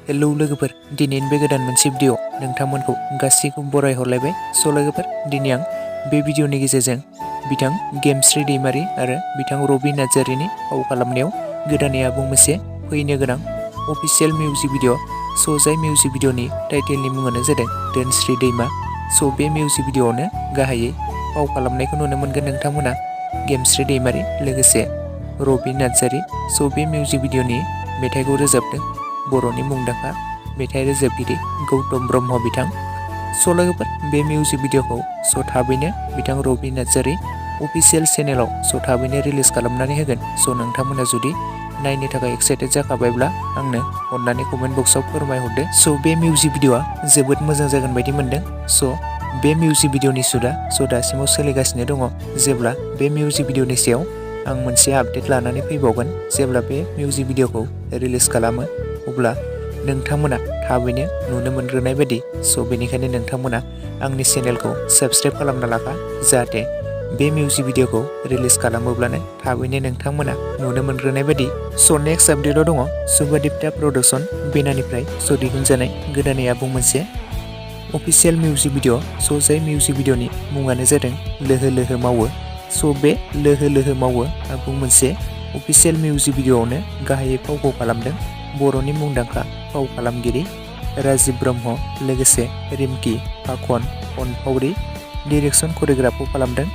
Hello लोगोफोर, दिनैनि बे गोदान मोनसे भिडिअ नोंथांमोनखौ गासैखौबो बरायहरलायबाय। स' लोगोफोर, दिनै आं बे भिडिअनि गेजेरजों बिथां गेमस्रि दैमारि आरो बिथां रबि नार्जारिनि फाव खालामनायाव गोदानै आबुं मोनसे फैनो गोनां अफिसियेल मिउजिक भिडिअ। स' जाय मिउजिक भिडिअनि टाइटेलनि मुङानो जादों धोनस्रि दैमा। स' बे मिउजिक भिडिअआवनो गाहायै फाव खालामनायखौ नुनो मोनगोन नोंथांमोना गेमस्रि दैमारि लोगोसे रबि नार्जारि। स' बे मिउजिक भिडिअनि मेथाइखौ रोजाबदों बर'नि मुंदांखा मेथाइ रोजाबगिरि गौतम ब्रह्म बिथां। स' लोगोफोर, बे मिउजिक भिडिअखौ थाबैनो बिथां रबि नार्जारि अफिसियेल चेनेलाव थाबैनो रिलिज खालामनानै होगोन। स' नोंथांमोना जुदि नायनो थाखाय एक्साइटेड जाखाबायब्ला आंनो अननानै कमेन्ट बक्सआव फोरमायहरदो। स' बे मिउजिक भिडिअआ जोबोद मोजां जागोन बायदि मोनदों। स' बे मिउजिक भिडिअनि शुटआ दासिमाव सोलिगासिनो दङ। जेब्ला बे मिउजिक भिडिअनि सायाव आं मोनसे आपडेट लानानै फैबावगोन, जेब्ला बे मिउजिक भिडिअखौ रिलिज खालामो अब्ला नोंथांमोना थाबैनो नुनो मोनग्रोनाय बायदि। स' बेनिखायनो नोंथांमोना आंनि चेनेलखौ साबस्क्राइब खालामना लाखा, जाहाथे बे मिउजिक भिडिअखौ रिलिज खालामोब्लानो थाबैनो नोंथांमोना नुनो मोनग्रोनाय बायदि। स' नेक्स्ट आपडेटआव दङ सुभादिप्ता प्रडाक्शन बेनारनिफ्राय दिहुनजानाय गोदानै आबुं मोनसे अफिसियेल मिउजिक भिडिअ। स' जाय मिउजिक भिडिअनि मुङानो जादों लोहो लोहो मावो। स' बे लोहो लोहो मावो आबुं मोनसे अफिसियेल मिउजिक भिडिअआवनो गाहायै फावखौ खालामदों बर'नि मुंदांखा फाव खालामगिरि राजिब ब्रह्म लोगोसे रिमकि फाखन अनफावरि। डिरेक्सन करिय'ग्राफखौ खालामदों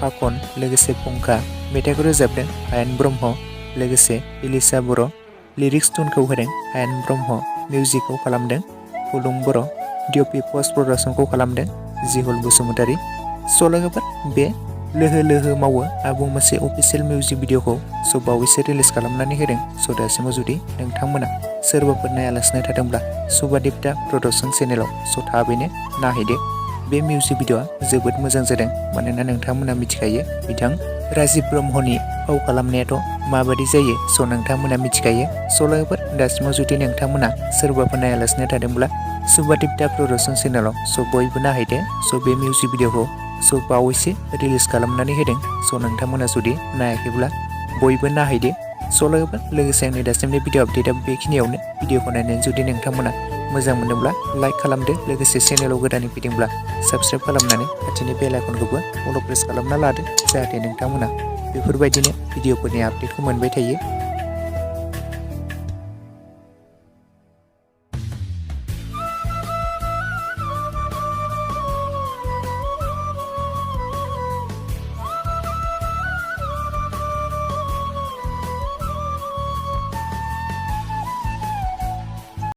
फाखन लोगोसे फंखा। मेथाइखौ रोजाबदों हायेन ब्रह्म लोगोसे इलिसा बर'। लिरिक्स टुनखौ होदों हायेन ब्रह्म। मिउजिकखौ खालामदों फुलुं बर'। डिअपि पस्ट प्रडाक्सनखौ खालामदों जिहुल बसुमतारी। स' लोगोफोर, बे लोहो लोहो मावो आबुं मोनसे अफिसियेल मिउजिक भिडिअखौ बावैसो रिलिज खालामनानै होदों। स' दासिमाव जुदि नोंथांमोना सोरबाफोर नायालासिनो थादोंब्ला सुभादिप्ता प्रडाक्शन चेनेलाव थाबैनो नायहैदो। बे मिउजिक भिडिअआ जोबोद मोजां जादों, मानोना नोंथांमोना मिथिखायो बिथां राजिब ब्रह्मनि फाव खालामनायाथ' माबायदि जायो। स' नोंथांमोना मिथिखायो। स' लोगोफोर, दासिमाव जुदि नोंथांमोना सोरबाफोर नायालासिनो थादोंब्ला सुभादिप्ता प्रडाक्शन चेनेलाव बयबो नायहैदो। स' बे मिउजिक भिडिअखौ बावैसो रिलिज खालामनानै होदों। स' नोंथांमोना जुदि नायाखैब्ला बयबो नायहैदो। स' लोगोफोर, लोगोसे आंनि दासिमनि भिडिअ आपडेटआ बेखिनियावनो। भिडिअखौ नायनानै जुदि नोंथांमोना मोजां मोनदोंब्ला लाइक खालामदो, लोगोसे चेनेलाव गोदानै फैदोंब्ला साबस्क्राइब खालामनानै खाथिनि बेल आइकनखौबो अल प्रेस खालामना लादो, जाहाथे नोंथांमोना बेफोरबायदिनो भिडिअफोरनि आपडेटखौ मोनबाय थायो।